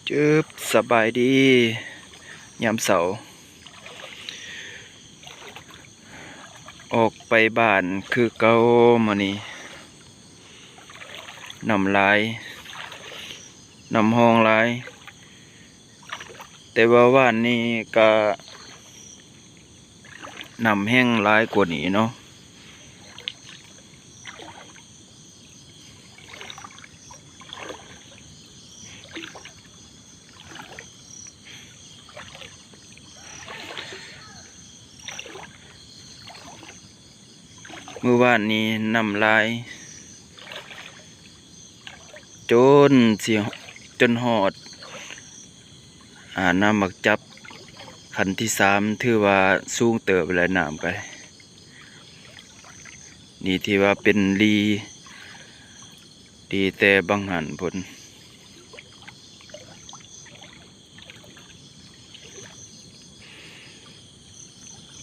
ເຈີບ ສະບາຍດີຍາມເຊົ້າ ອອກໄປບ້ານຄືເກົ່າມື້ນີ້. ນ້ຳຫຼາຍ ນ້ຳຮອງຫຼາຍ ແຕ່ວ່າວານນີ້ກະນ້ຳແຮງຫຼາຍກວ່ານີ້ເນາະ. ມື້ວານນີ້ນ້ຳຫຼາຍ ຈົນຊິ ຈົນຮອດ ອາ ນ້ຳໝາກຈັບ ຂັ້ນທີສາມ ຖືວ່າສູງເຕີບແລ້ວ ນ້ຳກະ ນີ້ຖືວ່າເປັນລີ ດີແຕ່ບັງຫັນພຸ້ນ.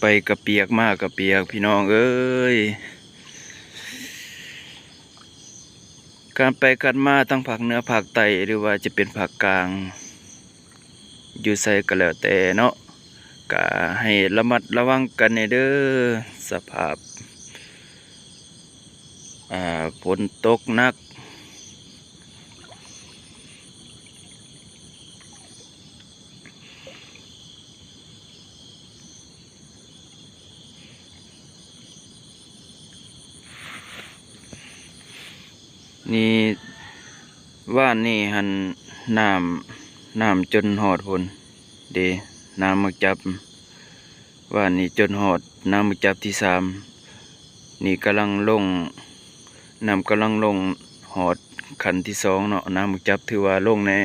ໄປກະປຽກ ມາກະປຽກ ພີ່ນ້ອງເອີຍ. ການໄປການມາທາງພາກເໜືອພາກໃຕ້ ຫຼືວ່າຈະເປັນພາກກາງ ຢູ່ໃສກໍແລ້ວແຕ່ເນາະ ກະໃຫ້ລະມັດລະວັງກັນແດ່ເດີ ສະພາບ ອາ ຝົນຕົກໜັກ. ນີ້ ວານນີ້ຫັ້ນ ນ້ຳ ນ້ຳຈົນຮອດພຸ້ນເດ ນ້ຳໝາກຈັບ ວານນີ້ຈົນຮອດນ້ຳໝາກຈັບທີສາມ ນີ້ກຳລັງລົງ ນ້ຳກຳລັງລົງຮອດຂັ້ນທີສອງເນາະ. ນ້ຳໝາກຈັບຖືວ່າລົງແດ່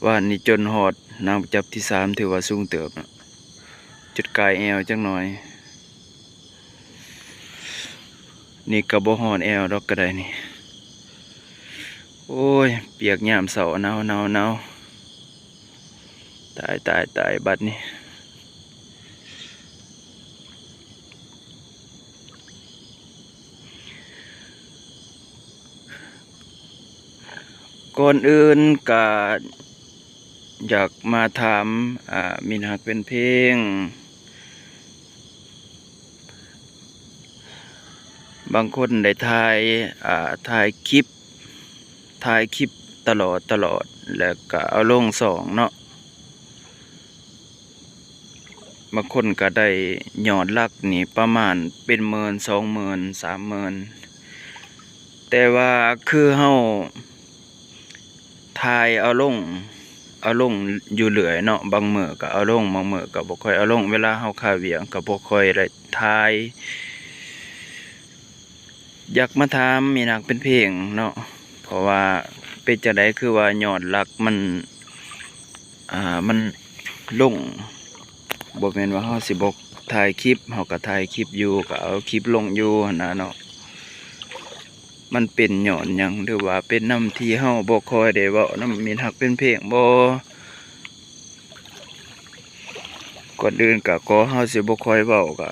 ວານນີ້ຈົນຮອດນ້ຳໝາກຈັບທີສາມ ຖືວ່າສູງເຕີບເນາະ ຈຸດກາຍແອວຈັກໜ່ອຍ. ນີ້ກະບໍ່ຮອດແອວດອກກະໄດ້ນີ້. ໂອ້ຍ ປຽກຍາມເຊົ້າ ໜາວໆໆ ຕາຍໆໆ ບັດນີ້. ກ່ອນອື່ນກະຢາກມາຖາມ ອາ ມິດຮັກແຟນເພງ ບາງຄົນໄດ້ຖ່າຍ ອາ ຖ່າຍຄລິບ ຖ່າຍຄລິບຕະຫຼອດ ຕະຫຼອດ ແລ້ວກະເອົາລົງຊ່ອງເນາະ. ບາງຄົນກະໄດ້ຍອດຫຼັກນີ້ປະມານເປັນໝື່ນ ສອງໝື່ນ ສາມໝື່ນ ແຕ່ວ່າຄືເຮົາ ຖ່າຍເອົາລົງ ເອົາລົງຢູ່ເລື້ອຍເນາະ ບາງມື້ກະເອົາລົງ ບາງມື້ກະບໍ່ຄ່ອຍເອົາລົງ ເວລາເຮົາຄາວຽກກະບໍ່ຄ່ອຍໄດ້ຖ່າຍ. ຢາກມາຖາມມິດຮັກແຟນເພງເນາະ ເພາະວ່າເປັນຈັ່ງໃດຄືວ່າຍອດຫຼັກມັນ ອາ ມັນລົງ ບໍ່ແມ່ນວ່າເຮົາຊິບໍ່ຖ່າຍຄລິບ ເຮົາກະຖ່າຍຄລິບຢູ່ ກະເອົາຄລິບລົງຢູ່ຫັ້ນນະເນາະ. ມັນເປັນຍ້ອນຫຍັງ ຫຼືວ່າເປັນນຳທີ່ເຮົາບໍ່ຄ່ອຍໄດ້ເວົ້ານຳມິດຮັກແຟນເພງບໍ່? ກ່ອນອື່ນກະ ກໍເຮົາຊິບໍ່ຄ່ອຍເວົ້າ ກະ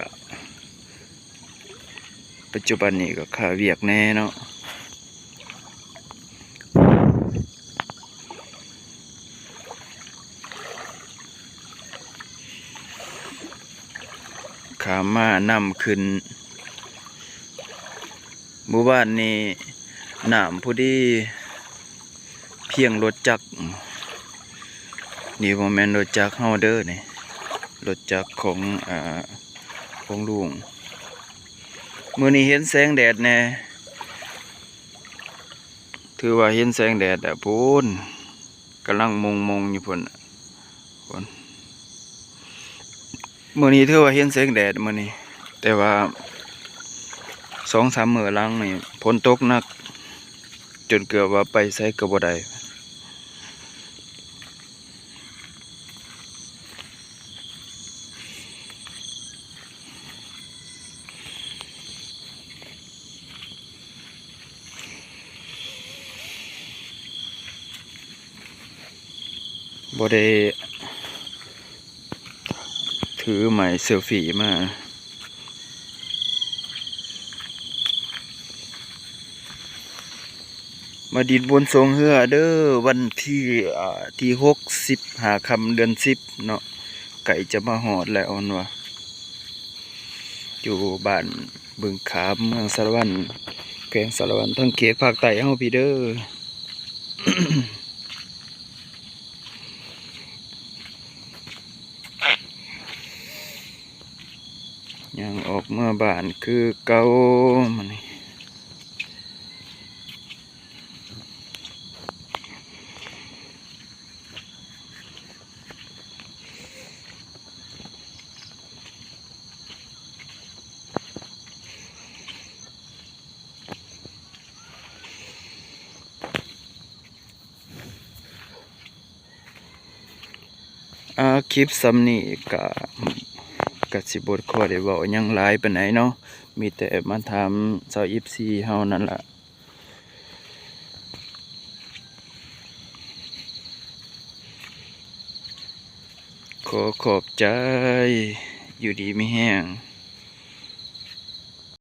ປັດຈຸບັນນີ້ກະຄາວຽກແດ່ເນາະ. ຂ້າມມານ້ຳຂຶ້ນ ມື້ວານນີ້ນ້ຳພໍດີພຽງລົດຈັກ ນີ້ບໍ່ແມ່ນລົດຈັກເຮົາເດີນີ້ ລົດຈັກຂອງ ອາ ຂອງລຸງ. ມື້ນີ້ເຫັນແສງແດດແດ່ ຖືວ່າເຫັນແສງແດດແລ້ວພຸ້ນ ກຳລັງມົງໆຢູ່ພຸ້ນ ພຸ້ນ. ມື້ນີ້ຖືວ່າເຫັນແສງແດດມື້ນີ້ ແຕ່ວ່າສອງສາມມື້ຫຼັງນີ້ຝົນຕົກໜັກ ຈົນເກືອບວ່າໄປໃສກໍບໍ່ໄດ້. ບໍ່ໄດ້ຖືໄມ້ເຊວຟີມາ. ມ ມາດິດບົນຊ່ວງເຮືອເດີ ວັນທີ ອ່າ ທີຫົກ ສິບຫ້າຄ່ຳເດືອນສິບເນາະ ໃກ້ຈະມາຮອດແລ້ວເພິ່ນວ່າ ຢູ່ບ້ານບຶງຂາມ ເມືອງສາລະວັນ ແຂວງສາລະວັນ ທາງເຂດພາກໃຕ້ເຮົາພີ້ເດີ. ຍ່າງອອກເມືອບ້ານຄືເກົ່າມື້ນີ້. ອ່າ ຄລິບສ່ຳນີ້ກະ ກະຊິບໍ່ຄ່ອຍໄດ້ເວົ້າຫຍັງຫຼາຍປານໃດເນາະ ມີແຕ່ມາຖາມຊາວເອັຟຊີເຮົານັ້ນລະ. ຂໍຂອບໃຈ ຢູ່ດີມີແຮງ.